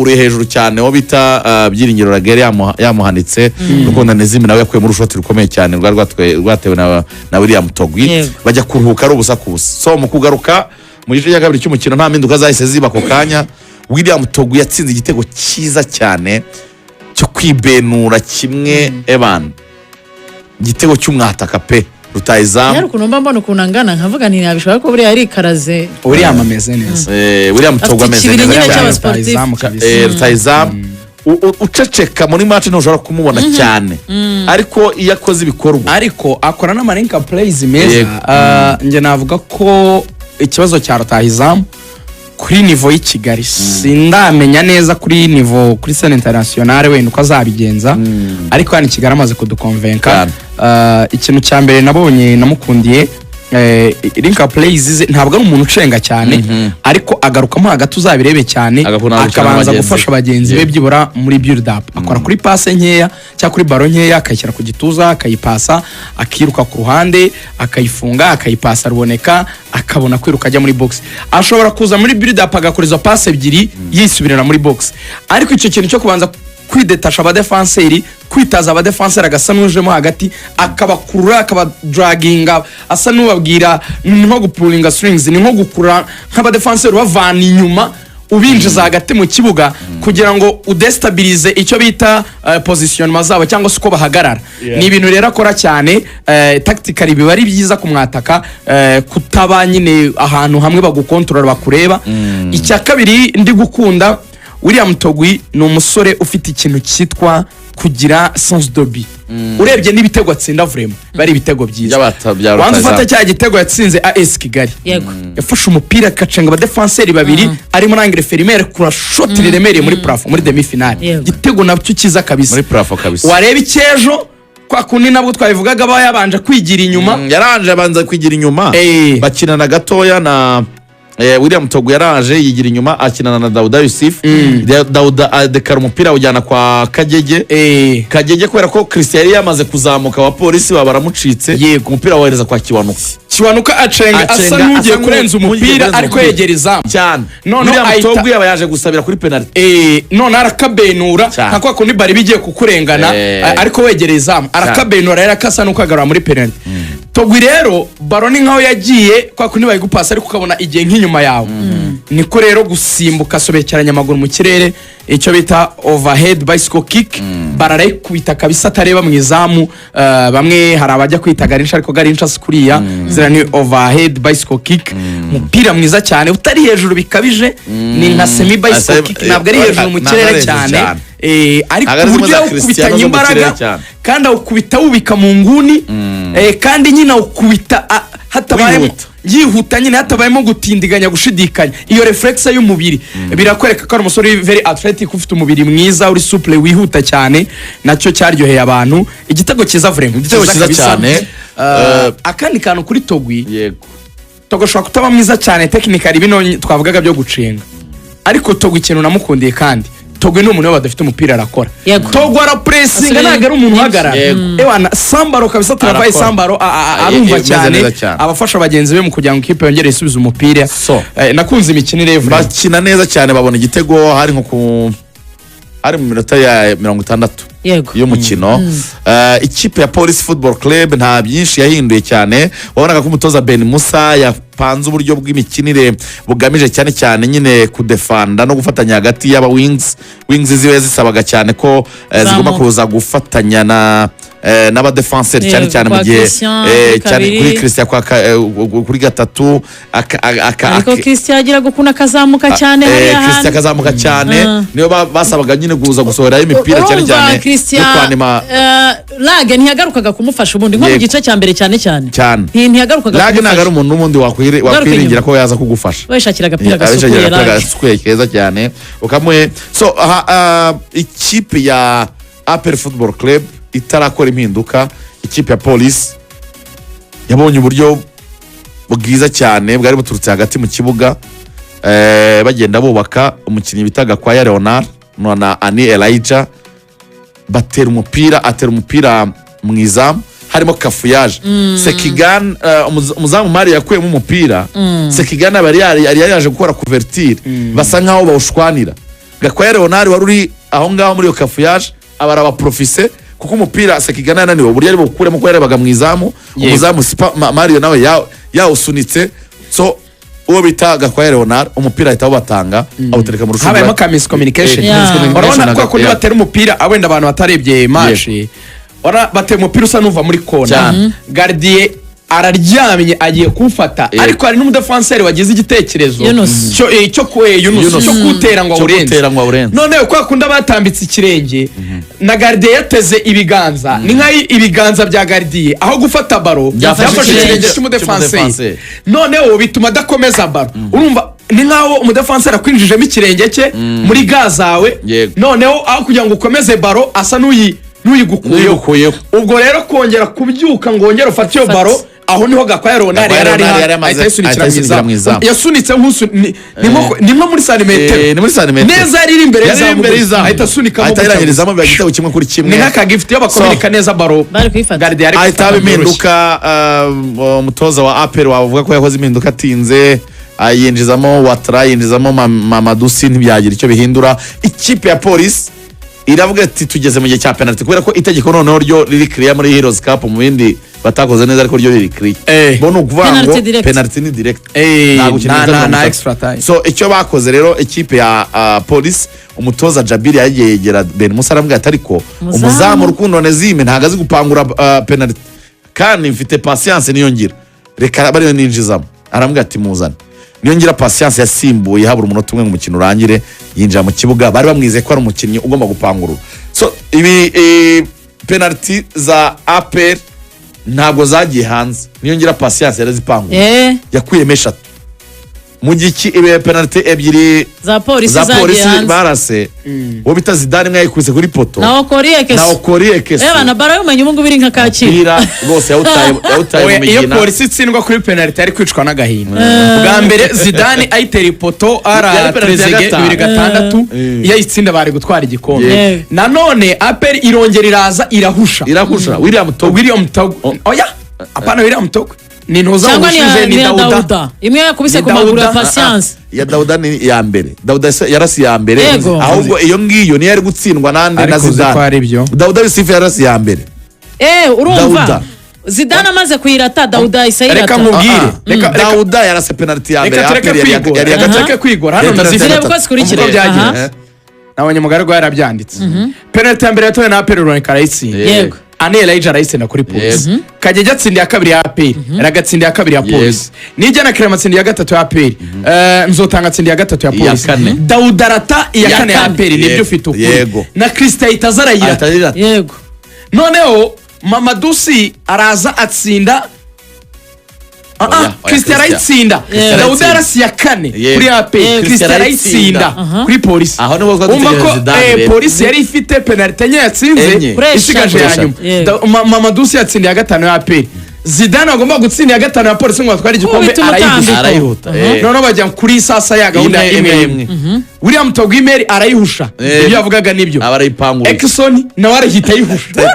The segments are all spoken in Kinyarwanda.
Yamukuruye hejuru cyane, uwo bita Byiringiro Lague yamuhanitse. Rukundo Nezimi nawe yakuyemo urushoti rukomeye cyane rwari rwatewe na William Togwi. Bajya kuruhuka ari 0-0. So mu kugaruka mu gice cya kabiri cy'umukino, nta mpinduka zahise ziba ako kanya. William Togwi yatsinze igitego cyiza cyane cyo kwibenura kimwe, eban igitego cy'umwataka pe, rutayizamu. Yari ukuntu mba mbona ukuntu angana, nkavuga nti ntabishobora ko buriya yarikaraze. William ameze neza. William Afite Togwi ameze ikibiri neza nyine cyane. cy'abasportif. Rutahizamu kabisa. Rutayizamu uceceka muri match, ntushobora kumubona cyane, ariko iyo akoze ibikorwa Ariko akora n'ama link plays meza. Ah, njye navuga ko ikibazo cya rutahizamu kuri niveau y'i Kigali sindamenya neza, kuri niveau, kuri scène internationale wenda uko azabigenza, ariko hano i Kigali amaze kudukonvenka. Cyane. Ah, ikintu cya mbere nabonye namukundiye, link plays ze, ntabwo ari umuntu ucenga cyane, ariko agarukamo hagati, uzabirebe cyane. Agakunda gukina Akabanza n'abagenzi gufasha be. bagenzi be byibura muri build up, akora kuri passe nkeya cyangwa kuri ballon nkeya, akayishyira ku gituza, akayipasa, akiruka ku ruhande, akayifunga, akayipasa Ruboneka, akabona kwiruka ajya muri box. Ashobora kuza muri build up agakora izo passe ebyiri, yisubirira muri box. Ariko icyo kintu cyo kubanza kwidetasha abadefanseri, kwitaza abadefanseri, agasa n'ujemo hagati, akabakurura, akabadraginga, asa n'ubabwira, ni nko gupuringa strings, ni nko gukurura nk'abadefanseri ubavana inyuma ubinjiza hagati mu kibuga kugira ngo udestabilize icyo bita positionnement zabo cyangwa se uko bahagarara. Ni ibintu rero akora cyane. Tactically biba ari byiza kumwataka kutaba nyine ahantu hamwe bagukontorora, bakureba. Icya kabiri ndi gukunda, William Togwi ni umusore ufite ikintu cyitwa kugira sens de but. Urebye n'ibitego atsinda, vraiment bari ibitego byiza. Bya Wanza ufata rutahizamu. cya gitego yatsinze AS Kigali, yafashe umupira akacenga abadefanseri babiri, arimo angle fermé, kura shoti riremereye muri plafond muri demi finale. Igitego nacyo cyiza kabisa. Muri plafond kabisa. Wareba icy'ejo, kwa kundi nabwo twabivugaga, aba yabanje kwigira inyuma. Yaranje abanza kwigira inyuma. Bakinana gatoya na William Togwi, yaraje yigira inyuma, akinana na Dauda Yusuf. Dauda adekara umupira awujyana kwa Kagege. Kagege, kubera ko Christian yari yamaze kuzamuka, abapolisi baba baramucitse. Umupira wohereza kwa Kiwanuka. Kiwanuka acenga asa Acenga, n'ugiye asa kurenza n'ugiye umupira, kurenza ariko umupira. yegera izamu. Cyane. Noneho William Togwi aba yaje gusabira kuri penalty. None arakabenura nka kwa kundi bari bigiye kukurengana, ariko wegereye izamu, arakabenura rero akasa n'ukagarura muri penalty. Togwi rero ballon ni nkaho yagiye kwa kundi bayigupasa ariko ukabona igihe nk'inyuma yawe, niko rero gusimbuka asobekeranya amaguru mu kirere, icyo bita overhead bicycle kick, bararayikubita kabisa atareba mu izamu. Bamwe hari abajya kwita Garincha, ariko Garincha si kuriya, ziriya ni overhead bicycle kick. Umupira mwiza cyane utari hejuru bikabije, ni nka semi bicycle kick, ntabwo ari hejuru mu ntabwo kirere ari hejuru cyane. cyane. Ariko Ntabwo ari zimwe uburyo za Cristiano yawukubitanye zo mu kirere imbaraga cyane. kandi awukubita wubika mu nguni, kandi nyine awukubita hatabayemo Wihuta. yihuta nyine, hatabayemo gutindiganya, gushidikanya. Iyo réflexe y'umubiri birakwereka ko ari umusore uri very athletic, ufite umubiri mwiza, uri souple, wihuta cyane. Nacyo cyaryoheye abantu. Igitego cyiza vraiment. Igitego cyiza Kabisa. cyane. Akandi kantu kuri Togwi, Yego. Togwi ashobora kutaba mwiza cyane technically, bino twavugaga byo gucenga, ariko Togwi ikintu namukundiye, kandi Togwi ni umuntu iyo badafite umupira arakora. Togwi arapuresinga, ntabwo ari umuntu uhagarara. Ewana sans ballon kabisa, travaille Arakora. sans ballon, arumva Imeze cyane, neza cyane. abafasha bagenzi be mu kugira ngo ikipe yongere isubize umupira. So. Nakunze imikinire ye vraiment. Bakina neza cyane, babona igitego hari nko ku hari mu minota ya 60 y'umukino. Ikipe ya Police Football Club nta byinshi yahinduye cyane. Wabonaga ko umutoza Ben Musa yapanze uburyo bw'imikinire bugamije cyane cyane nyine kudefanda no gufatanya hagati y'aba wings. Wings zibe zisabaga cyane ko zigomba Zamuka. kuza gufatanya na n'abadefanseri cyane cyane mu kwa gihe Christian, kuri cyane kabiri. kuri Christian kwa kuri gatatu Ariko Christian agiraga ukuntu akazamuka cyane hariya Christian hantu. akazamuka cyane, niyo basabaga nyine kuza gusohorerayo imipira cyane Urumva cyane Christian, yo kwanima. Lage ntiyagarukaga kumufasha ubundi nko mu gice cya mbere cyane cyane. Cyane. Ntiyagarukaga Lage ntabwo ari kumufasha. umuntu n'ubundi Ugaruka wakwiringira inyuma. ko yaza kugufasha. Wishakira agapira Abishakira gasukuye agapira Lage. gasukuye keza cyane ukamuhe. So aha, ikipe ya APR Football Club itarakora impinduka, ikipe ya Police yabonye uburyo bwiza cyane bwari buturutse hagati mu kibuga, bagenda bubaka umukinnyi bita Gakwaya Leonard na Ani Elijah, batera umupira, atera umupira mu izamu harimo kafuyaje Sekigan, umuzamu Mari yakuyemo umupira. Sekigan aba yari yaje gukora couverture, basa nkaho bawushwanira. Gakwaya Leonard wari uri aho ngaho muri iyo cafouillage aba arabaprofise, kuko umupira Sekigana yananiwe uburyo ari buwukuremo, ko yarebaga mu izamu. Umuzamu Sipa Mario nawe yawusunitse. So uwo bita Gakwaya Leonard umupira ahita awubatanga, awutereka mu rushundura. Habayemo ka miscommunication. Miscommunication. Urabona ko kundi batera umupira, wenda abantu batarebye match, urabona batera umupira usa n'uva muri kona. Cyane. Gardien araryamye agiye kuwufata, ariko hari n'umudefanseri wagize igitekerezo Yunus. cyo Yunus, Yunus. cyo kuwutera ngo Cyo awurenze. kuwutera ngo awurenze. Noneho kwa kundi batambitse ikirenge na gardien yateze ibiganza, ni nk'aho ibiganza bya gardien aho gufata ballon Byafashe byafashe ikirenge ikirenge cy'umudefanseri. cy'umudefanseri. Noneho bituma adakomeza ballon. Urumva ni nk'aho umudefanseri akwinjijemo ikirenge cye muri ga zawe. Noneho aho kugira ngo ukomeze ballon, asa n'uyigukuyeho. N'uyigukuyeho. Ubwo rero kongera kubyuka ngo wongere ufate iyo Ufate. ballon, aho niho Gakwaya Leonard Gakwaya yari ari Leonard yari hafi, amaze- ahita ayisunikira ahita mu ayisunikira mu izamu. izamu. Yasunitse ni nko muri santimetero. Ni muri santimetero. Neza yari iri imbere Yari iri y'izamu imbere gusa. y'izamu. Ahita asunikamo Ahita gutya ayirangirizamo, gusa. biba igitego 1-1. Ni nk'aka gift iyo bakomereka neza ballon, Bari kuyifata. gardien yari Ahita haba kuyifata byoroshye. impinduka. Umutoza wa APR wavuga ko yakoze impinduka atinze, yinjizamo Watara, yinjizamo Mamadou Sy, ntibyagira icyo bihindura. Ikipe ya Polisi iravuga ati tugeze mu gihe cya penalty, kubera ko itegeko noneho ryo riri clear muri Heroes Cup, mu bindi batakoze neza, ariko ryo riri clear. Bo ni ukuvuga ngo Penalty direct. Penalty ni direct. Ntabwo ukina iminota nta 30. Extra time. So icyo bakoze rero, ikipe ya Polisi, umutoza Jabiri yagiye yegera Ben Musa, aramubwira ati ariko Umuzamu. umuzamu Rukundo Nezime ntabwo azi gupangura penalty, kandi mfite Patience niyo ngira, reka bariyo ninjizamo. Aramubwira ati muzane. Niyo ngira Patience yasimbuye habura umunota umwe ngo umukino urangire, yinjira mu kibuga. Bari bamwizeye ko ari umukinnyi ugomba gupangurura. So ibi penalty za APR ntabwo zagiye hanze, niyo ngira Patience yarazipanguye. Yakuyemo eshatu, mu gihe ibe penalty ebyiri za Polisi za zagiye Polisi hanze. barase, uwo bita Zidane imwe yayikubise kuri poteau. Na Okori Na Ekesu. Okori Ekesu. Reba na ballon y'umenye ubu ngubu iri nka Kacyiru. Umupira rwose yawutaye mu Oya, iyo migina. Polisi itsindwa kuri penalty yari kwicwa n'agahinda. Bwa mbere Zidane ayitera ipoteau ara Yari penalty ya Trezeguet gatanu. 2006, iyo ayitsinda bari gutwara igikombe. Nanone APR irongera iraza irahusha. Irahusha William Togo. William Togo, oya, apana William Togo, ni ntuza Cyangwa ni ubushize ya ni ni ya Dauda. Dauda imwe yakubise Ni ku maguru ya Dauda. Patience. Ya Dauda ni iya mbere, Dauda yarasi iya mbere. Ahubwo iyo ngiyo niyo yari gutsindwa nande na Ariko uzi ko Zidane. ari byo. Dauda Yusufu yarasi iya mbere. Urumva Dauda. Zidane amaze kuyirata, Dauda ahise Reka ayirata. nkubwire. Ah, ah. Reka Dauda yarase penalty ya mbere. reka tureke APR kwigora, yari iya reka gatatu. tureke kwigora hano. Leta Ndazifite. Zireba uko zikurikira. Uko byagenze. Nabonye Mugaragwa yarabyanditse. Penalty ya mbere yatowe na APR, Ruboneka arayitsinda. Ane Elijah arayitsinda kuri Polisi. Kagege atsinda iya kabiri ya APR, Ragatsinda iya kabiri ya Polisi, Nijyana Clement atsinda iya gatatu ya APR, Nzotanga atsinda iya gatatu ya Iya Polisi. kane. Dauda arata iya Iya kane ya kane. APR, nibyo, ufite ukuri. Na Christian ahita aza arayirata. Ahita ayirata. Noneho Mamadou Sy araza atsinda. Oya, oya, Christian arayitsinda. Christian Dauda arayitsinda. yarasiye iya kane kuri APR, Yego. Christian arayitsinda kuri Polisi. Aho niho twari Umva dutegereje ko Zidane rero. Polisi yari ifite penalty enye yatsinze, Enye. Kuri isigaje ya eshatu. nyuma. Mamadou Sy yatsindiye iya gatanu ya APR. Zidane agomba gutsinda iya gatanu ya Polisi ngo batware igikombe, Kubita arayihusha. umutambiko. Arayihuta. Noneho bajya kuri sasa ya gahunda Imwe, imwe imwe, imwe. William Togwimeri arayihusha. Ibyo yavugaga nibyo. Aba arayipanguye. Ekison nawe arahita ayihusha.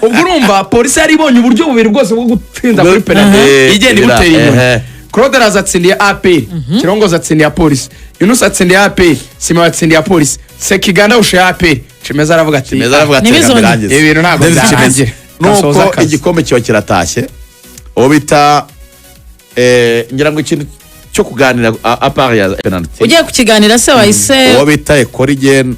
Ubwo urumva Polisi yari ibonye uburyo bubiri bwose bwo gutsinda kuri penalty, igenda ibutera inyuma. Claude araza atsindiye APR, Kirongozi atsindiye Polisi, Yunus atsindiye APR, Sima atsindiye Polisi, Sekiganda ahusha ya APR. Chimeza aravuga ati Meza aravuga ati reka Ntibizongere. mbirangize. Ibi bintu ntabwo David byarangira. Chimeze. Gasoza Nuko akazi. igikombe kiba kiratashye. Uwo bita ngira ngo ikintu cyo kuganira à part ya penalty, Ugiye kukiganira se wahise. Uwo bita Ekorigeni,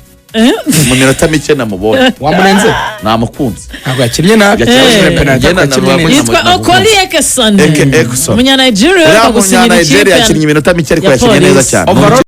mu minota mike namubonye, Wamurenze. namukunze. Ntabwo yakinnye nabi. Yakinnye Yakinnye penalty, Ngenda ariko yakinnye navuga ko neza. Yitwa Okoli Ekeson. Ekson. Umunyanigeria Uriya uheruka gusinyira ikipe munyanigeria yakinnye iminota mike, ariko ya yakinnye neza Polisi. cyane. Overall.